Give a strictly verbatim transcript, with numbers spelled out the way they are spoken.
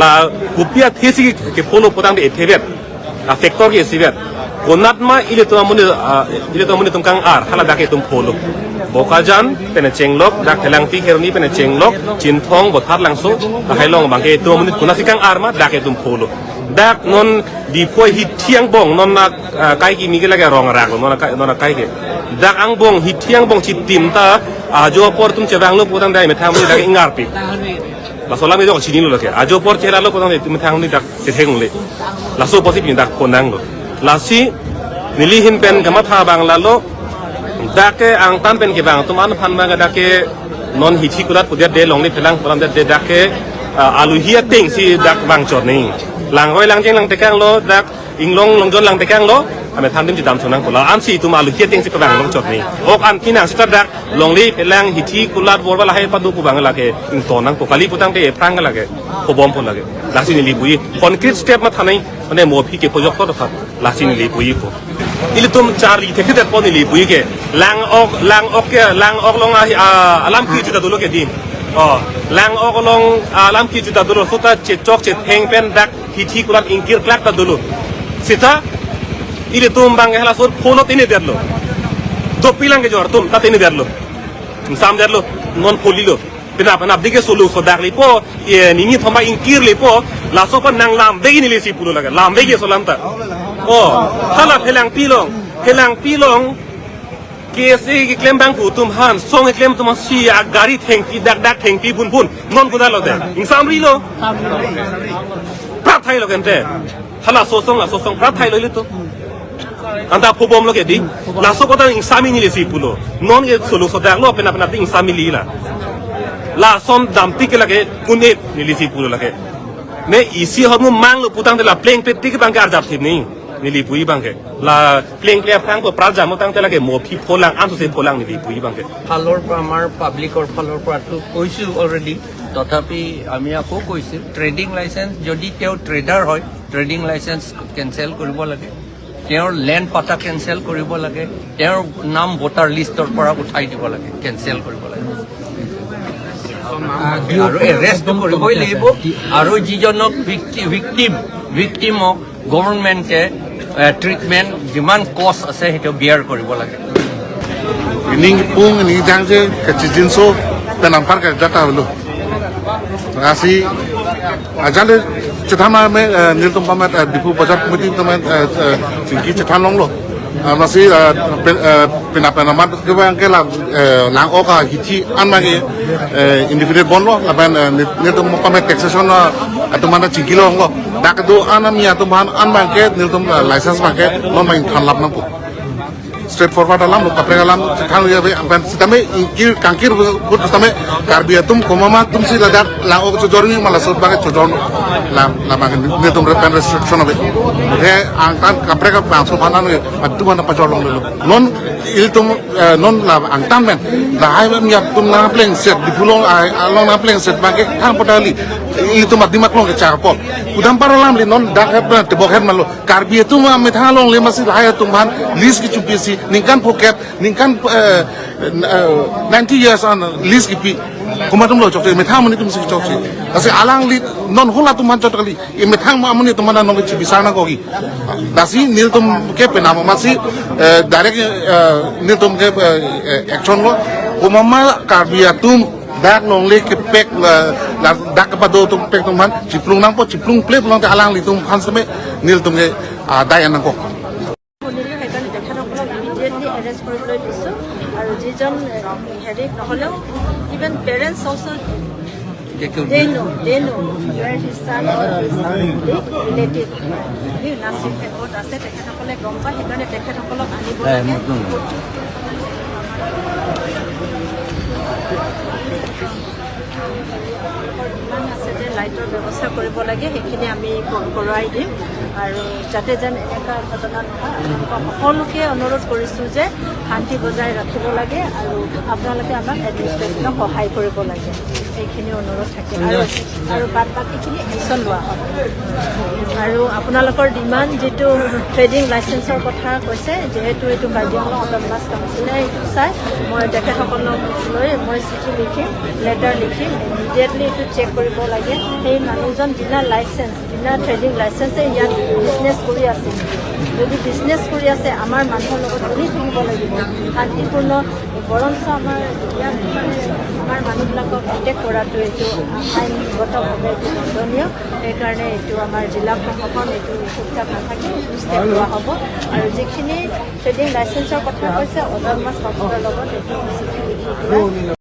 La kopi athesi ke pholo putangte ethe vet. A factor ke isi vet. Konat ma ilitum amonit, ah, ilitum amonit atum kang-ar, hala dak itum pholo. Bokajan pen chenglok, dak Phelangpi Kheroni pen chenglok, Chinthong, Bothar Langso, lahai along abangke itum amonit konatsi kang-ar ma dak itum pholo. Dak non Diphu hithi angbong, non na, ah, kai kimi ke lake Rong Arak lo, non na kai, non na kai ke. Dak angbong, hithi angbong chitim ta, ajo apor atum chevanglo putangte methang amonit dak ingarpi. Laso alam ijo chinilo lake. Ajo apor chelalo putangte methang amonit dak chetheng le. Laso apotsi pini dak phonanglo. Lasi neli ahin pen kamatha abang lalo. Dak ke angtan pen kevang atum aphan abang dak ke non hithi kulat pu det de, longle phelang pu det de, dak ke, ah, aluhi atengsi dak vangchot ni. Langroi langjeng lang tekanglo, dak inglong longjon lang tekanglo, amethang adim chedam chonang pu la. Ansi itum aluhi atengsi kevang longchot ni. Ok an kinang seta dak longle phelang hithi kulat borba lahai pado pu abang lake ington nangpo, kali putangte ephrang lake, phobompo lake. Lasi neli puji. Concrete step matha nai, mane mo aphi ke pojok to tha. Lasi neli puji po. Ilitum charli thekthepo neli puji ke. Lang-ok, lang-ok ke, lang-ok along a, a, alam kecho ta dolo ke di. Oh, lang-ok along, a, alam kecho ta dolo. Seta chechok chetheng pen dak hithi kulat ingkir klak ta dolo. Seta ilitum abang ke halaso pholo tene detlo. Dopi lang kejor atum ta tene detlo. Ingsam detlo. Non pholilo. Penap penap dik ke solo sodak lepo. Ye, nini thoma ingkir lepo. Laso pen nang lam vek neli si pulo lake. Lam vek ye so lam ta. Oh, hala Phelangpi along. Phelangpi along. K S A keklem abangphu atum aphan, song keklem atum aphan si agari thengpi dak dak thengpi phun phun. Non kuda lo de. Ingsamrilo. Prap thailo kente. Hala sosong la sosong prap thailo ilitum. Anta phobomlo ke di. Laso kota ingsam neli si pulo. Non ke solo sodak lo penap penap di ingsam neli la. Lason damtik ke lake kun-et neli si pulo lake. Ne isi ahormu manglo putangte la plengpet tik abangke arjap thip ni. Neli puji abangke. La plengple aphrang ko prajam putangte lake mo aphi pholang, anso se pholang neli puji abangke. ফালৰ পৰা, আমাৰ পাব্লিকৰ ফালৰ পৰাতো কৈছো অলৰেডি। তথাপি আমি আকৌ কৈছো, ট্ৰেডিং লাইচেন্স যদি তেওঁ ট্ৰেডাৰ হয়, ট্ৰেডিং লাইচেন্স কেনচেল কৰিব লাগে, তেওঁৰ লেণ্ড পাটা কেনচেল কৰিব লাগে, তেওঁৰ নাম ভোটাৰ লিষ্টৰ পৰা উঠাই দিব লাগে, কেনচেল কৰিব লাগে। আৰু এৰেষ্ট কৰিবই লাগিব। আৰু যিজনক ভিক্টি-, ভিক্টিম, ভিক্টিমক গভৰ্ণমেণ্টে, এ, ট্ৰিটমেণ্ট যিমান কষ্ট আছে সেইটো বিয়াৰ কৰিব লাগে। Ining pung, ining jangje, kachijinso, penam par ka jata lo. Lasi, ajale, chethan ma me, eh, nelitum pamet, eh, Diphu Bazar Committee pamet, eh, eh, chingki chethan longlo. Ah, lasi, eh, pen-, eh, penap penam abangke la, eh, lang-ok ahithi an abangke, eh, indefinite bondlo, lapen, eh, nel-, nelitum pamet taxation, eh, atum aphan chingki longlo. Dak do an ami atum aphan an abangke, nelitum, eh, license abangke, non abang thanlap nangpo. Straightforward alam lo, kaprek alam, than ya be, ampan sitame ingkir kangkir but sitame Karbi atum komat ma atumsi ladak lang-ok chojor ni ma laso abangke chojor la, la abangke nelitum re pen restriction ave. He angtan kaprek abangso aphan an atum aphan pajor longlelo. Non ilitum, eh, non la angtan pen lahai pen ya atum nangplengset, Diphu along ai along nangplengset abangke thang patali ilitum adimak along kechak apot. Udam par alam li non dak het pen tebok het malo. Karbi atum amethang along le masi lahai atum aphan lease kechopi si ningkan phokep, ningkan, eh, eh, ninety years an lease kepi. Komat atum lo chokche, methang amonit atum si chokche. Lasi alangli non hula atum aphan chot kali. Imethang amonit atum aphan nangkechepisar nangkok ke. Lasi nelitum ke penam masi, eh, direct, eh, nelitum ke, eh, eh, action lo. Komat ma Karbi atum dak longle kepek, eh, la dak kepado atum pek atum aphan chiplung nangpo, chiplungple pulote alanglitum aphan sitame nelitum ke, ah, daya nangkok. শুনিলো, সেইকাৰণে তেখেতসকলক immediately arrest কৰিবলৈ দিছোঁ। আৰু যিজন, এ, হেৰি নহ'লেও, even parents also' দে ন', দে ন' ৱেৰ হিজ ছান অৰ হিজ ৰিলেটিভ, নাৰ্ছিং হোমত আছে, তেখেতসকলে গম পায়, সেইকাৰণে তেখেতসকলক আনিব লাগে। যিমান আছে যে লাইটৰ ব্যৱস্থা কৰিব লাগে, সেইখিনি আমি ক-, কৰোৱাই দিম। আৰু যাতে যেন এনেকুৱা ঘটনা নহয়, আপোনালোকক সকলোকে অনুৰোধ কৰিছোঁ যে শান্তি বজাই ৰাখিব লাগে আৰু আপোনালোকে আমাক এডমিনিষ্ট্ৰেশ্যনক সহায় কৰিব লাগে। এইখিনি অনুৰোধ থাকিল। আৰু আৰু বাদ বাকীখিনি একশ্যন লোৱা হ'ব। আৰু আপোনালোকৰ ডিমাণ্ড যিটো ট্ৰেডিং লাইচেন্সৰ কথা কৈছে, যিহেতু এইটো কাৰ্বি আংলং অট'নমাছ কাউন্সিলে এইটো চাই, মই তেখেতসকলক লৈ মই চিঠি লিখিম, লেটাৰ লিখিম, ইমিডিয়েটলি এইটো চেক কৰিব লাগে। সেই মানুহজন বিনা লাইচেন্স, বিনা ট্ৰেডিং লাইচেন্সে ইয়াত বিজনেছ কৰি আছে। যদি বিজনেছ কৰি আছে, আমাৰ মানুহৰ লগত কোনে থাকিব লাগিব? শান্তিপূৰ্ণ, বৰঞ্চ আমাৰ ইয়াত মানে আমাৰ মানুহবিলাকক এটেক কৰাটো এইটো আইনগতভাৱে এইটো দণ্ডনীয়। সেইকাৰণে এইটো আমাৰ জিলা প্ৰশাসন এইটো চুপচাপ নাথাকে, এইটো ষ্টেপ লোৱা হ'ব। আৰু যিখিনি ট্ৰেডিং লাইচেন্সৰ কথা কৈছে, অট'নমাছ কাউন্সিলৰ লগত এইটো